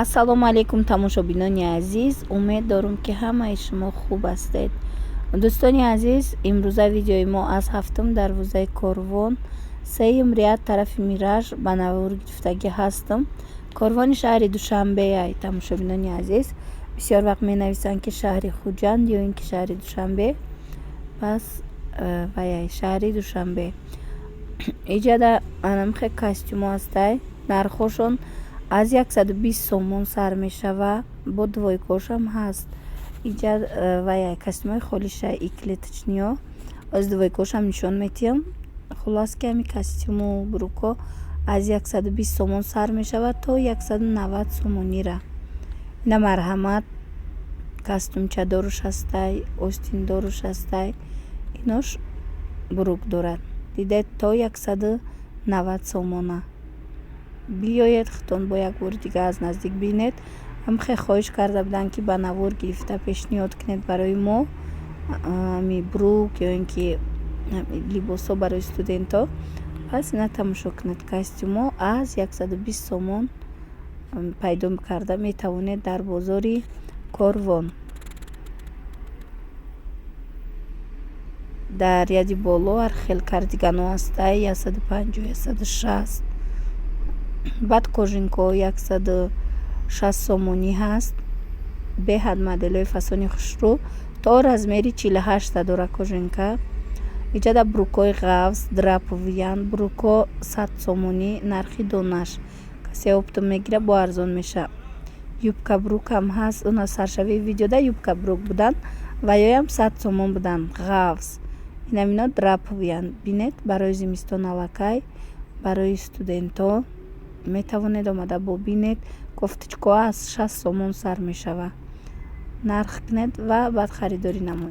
Ассалому алайкум, тамошобинони азиз! Умед дорум, ки ҳамаи шумо хуб ҳастед. Дӯстони азиз, имрӯза видеои мо аз ҳафтум дарвозаи Корвон, сеюм ряд, тарафи Мираж ба навор гирифтагӣ ҳастам. Корвони шаҳри Душанбеай. Тамошобинони азиз, бисёр вақт менависанд, ки шаҳри Хуҷанд ё ин ки шаҳри Душанбе. Пас ваяй, шаҳри Душанбе. Иҷада анамхе костюмо ҳастай, нархҳошон аз 120 сомон сар мешава, бо двойкаошам ҳаст. Иҷа ваяй, костюмҳои холиша и клеточныйҳо. Оз двойкаошам нишон метиҳам. Хуллас, ки ҳами костюму брюко аз 120 сомон сар мешавад то 190 сомонира. Ина, марҳамат, костюмчадоруш ҳастай, остиндоруш ҳастай, инош брюк дорад. Дидед, то 190 сомона. Биёед, худтон бо як бори дига аз наздик бинед. Ҳамхе хоҳиш карда буданд, ки ба навор гирифта пешниҳод кунед барои мо ами брюк ё ин ки либосҳо барои студентҳо. Пас ина, тамошо кунед, костюмҳо аз 120 сомон пайдо карда метавонед дар бозори Корвон. Дар ряди боло ҳар хел кардиганҳо ҳастай: 150, 160. Баъд кожанкаҳо 160 сомонӣ ҳаст. Беҳад моделҳои фасони хушрӯ, то размери 48-та дора кожанка. Иҷада брюкҳои ғафз, драповыянд. Брюкҳо 100 сомонӣ нархи донаш. Касе оптом мегирад, бо арзон мешавад. Юбка брюкам ҳаст. Уна саршавии видеода юбка брюк буданд ва ёям 100 сомон буданд, ғафз. Инамино драповыянд. Бинед, барои зимистон аллакай, барои студентҳо метавонед омада бубинед. Кофточкаҳо аз 60 сомон сар мешавад. Нарх кунед ва баъд харидорӣ намоед.